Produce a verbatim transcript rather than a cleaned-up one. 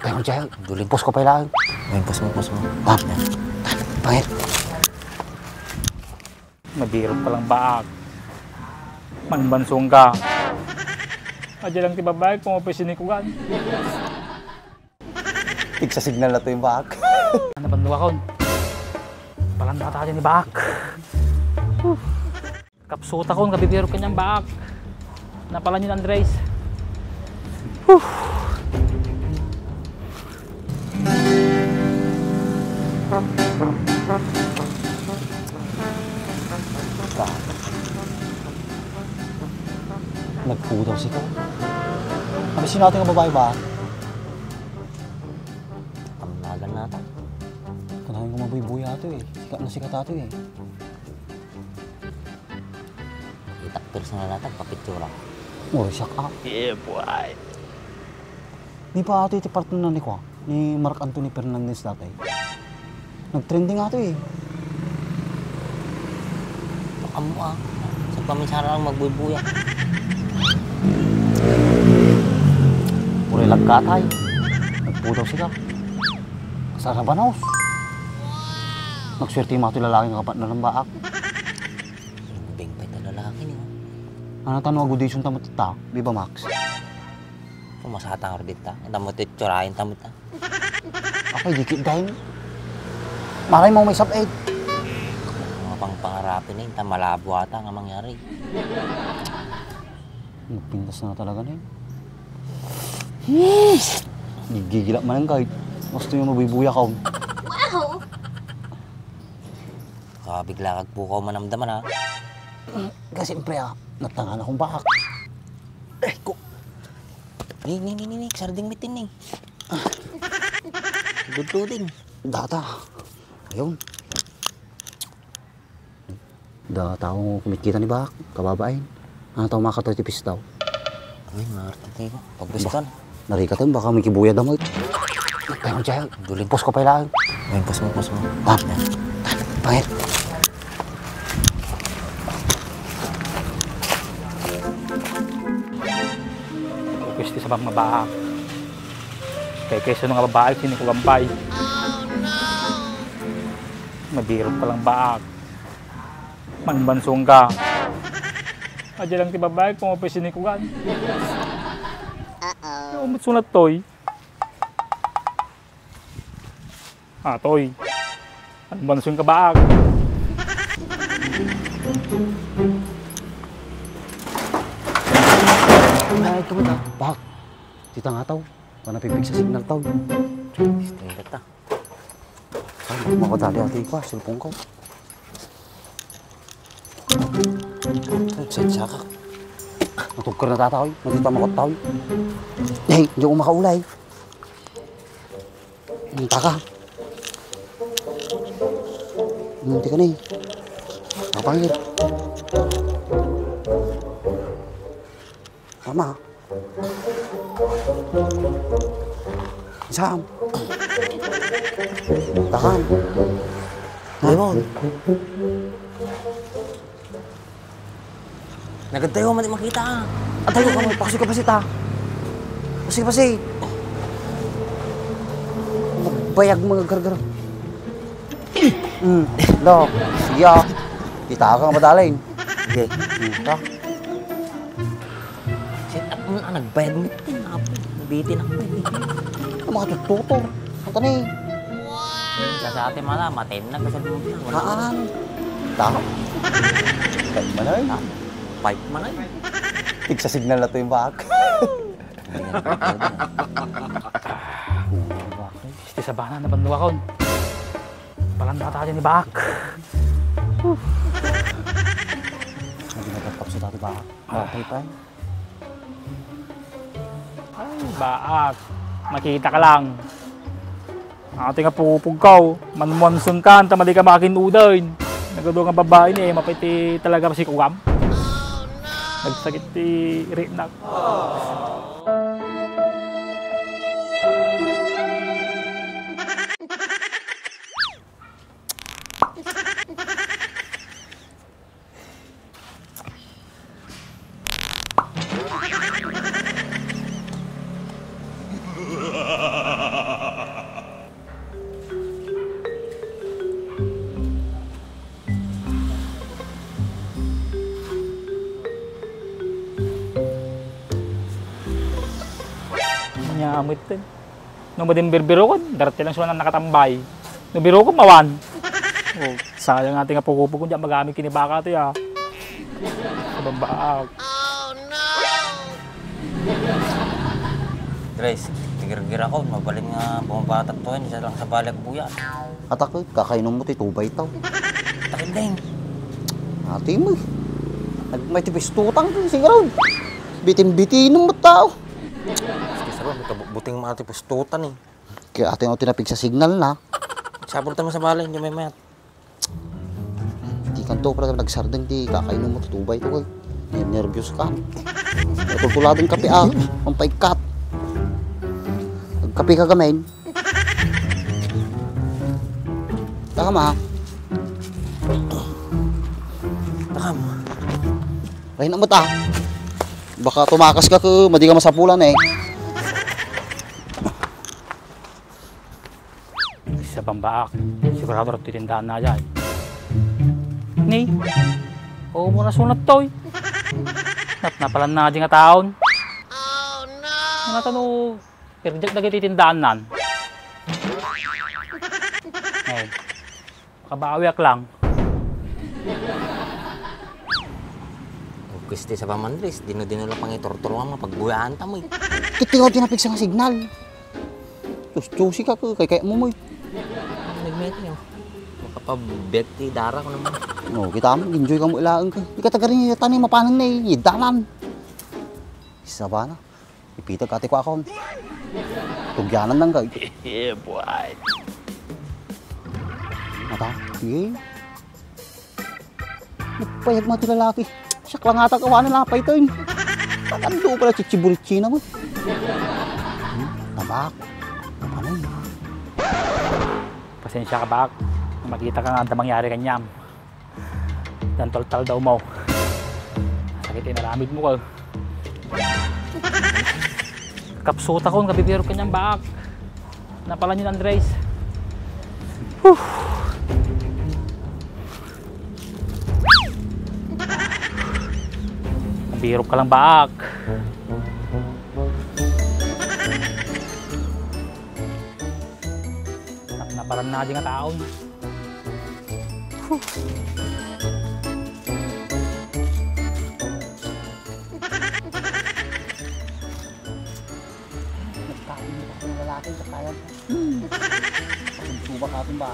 Kaya mo, Jaya, dulimpos ko pay lang. Dulimpos mo, pos mo. Ah, pangit. Mabirok ka lang, Baak. Manbansong ka. Adya lang ti babae, kung mapasinikugan. Pigsasignal na to yung Baak. Ano ba, nuwakon? Palan na tayo ni Baak. Kapsuta ko, kabibiro kanyang baak. Napalan yun, Andres. Whew. Nagpudaw si ka. Ano, sino ating babae ba? Tamnagan nata. Kanayon ko mabuybuya ato eh. Sikat na sikat ato eh. Itak personal nata, papitsura. Mura siya ka. Yeah, boy. Di ba ato iti part na ni kwa, ni Mark Anthony Fernandez dati? Nag-trending ato eh. Amo ah. Sa paminsara lang magbuybuya. Puro lagkatay. Nagpudaw sika. Sarabanos. Nagswerte mo ato lalaki nga kapat na lambaak. Beng pa ita lalaki niya. Ano tano agudison tamo tita? Viva Max. Pumasatang aro dita. Tamo ti tsurain tamo ta. Apay, dikit dahil. Maray mo may sab-, eh. Mga pangpangarapi na yun, ta malabo ata nga mangyari. Nagpintas na talaga na yun. Yes! Gigigilak man ang kahit gusto yung mabuybuya ka. Wow! Kabigla kag pukaw manamdaman, ha? Kasi, siyempre, ah, natangan akong bahak. Eh, ko. Ni, ni, ni, ni, ni, sarding mitin, ni. Dududing. Data. Ayun. Da, tao kumikita ni Bak, kababain. Ano tao makataw ti pistaw? Ay, maarte tayo. Pagpista na. Narika tayo, baka may kibuya damay. Ay, ang tiyan. Duling pos ka pa ilaan. Ay, pos mo, pos mo. Ah, pangit. Pwes ti sabang mabaak. Kay kaysa nga babae, sini ko gambay. Mabirok ka lang baak. Manbansong ka. Adya lang ti babae, kung mapasinikugan. Uh-oh. Umutsunat toy. Atoy. Manbansong ka baak. Ay, ito mo na. Bak. Tita nga tao. Panapipig sa signal tao. Stay ka ta. Ay, makadali ati ko, cellphone ko. Ay, sensya ka. Matugkar na tata, oy. Matita makot ta, oy. Hey, di ako makaulay. Ang taka. Hindi ka na eh. Kapangit. Tama. Saan? Takan. Lemon. Nagad tayo, mati makita, ah. At tayo, kamoy, pakasi ka pa sita. Pakasi ka pa si. Magbayag mga gargara. Hmm, lo, siya. Kita ka nga madalin. Okay. Hmm, ta. Set up mo na, nagbayad mo. Nabitin ako, eh. Ang mga tututor. Ang tani. Sa, sa atin, mala, matin na, kasi mo na, wala. Haan. Ta. Fight man ay. Ta. Fight man ay. Tigsa signal na to yung back. Iti sabana, nabannuakon. Palan na tayo ni baak. Hindi na tapos sa dati baak. Okay pa. Ay, baak. Makita ka lang. Ati nga pupugkaw, manmuansun ka, anta madi ka makinudan. Nagado nga babae ni, eh, mapiti talaga si kuwam. Nagsakit ti rinak. Amutten. No madin birbirokon, darating lang sila nakatambay. No birokon, mawan. Oh, sayang ati nga pugo-pugo, diak magamit ken ni baka ti, ah. Sa bambaak. Grace, tigirgirakon, mabalin nga bumabatak to, isa lang sa balik buya. Atak, eh, kakainom mo ti tubay taw. Takid din. Ati mo, eh. Nagmay ti pistutan, siguro. Bitin-bitinem mo tao. Sige, saro, buting mo ati pistutan, eh. Kaya ati nga tinapig sa signal na. Sabol tayo sa balay, hindi may mayat. Di kanto, para nagsardeng ti kakainom mo, ti tubay to, eh. Nerbios ka. Natultuladan kape, ah. Pampaikkat. Nagkape ka gamin. Takam, ah. Takam. Ay, namot, ah. Baka tumakas ka ko, madi ka masapulan, eh. Sa bambaak, sigurado rat ti tindahan na jay. Ni, o mo nasunat toy. Nap-, napalan na di nga taon. Ano to no, pirjak dagiti tindahan nan. Oh, makabawiak lang. Ugis ti sa pamandris, dino-dino lang pangiturturuan mo, pagbuyaan ta mo eh. Titigaw ti napigsa nga signal. Sus, Josie ka, kay, kay mo mo eh. Nagmete, oh. Makapabet ti dara ko naman. No, kita mo, enjoy ka mo ilaang ka. Di ka tagarin niya tani, mapanan na eh, dalan. Isa ba na? Ipitag ka ti kuakon. Tugyanan lang ka. Yeah, boy. Mata, sige. Nagpayag mo ti lalaki. Siak lang ata kawanan lapay to, eh. Tatando pala chichiburitsi na mo. Hmm, tabak. Kapanan. Pasensya ka, Bak. Makita ka nga adda mangyari kaniam. Dantoltal daw mo. Sakit inaramid mo ka. Kapsuta ko, kabibiro kaniam, Bak. Napalan yun, Andres. Whew. Nabirok ka lang, Baak. Nap-, naparan na di nga taon. Whew. Nagkain na ako ng lalaki sa kaya. Hmm. Pagsuba ka ating ba?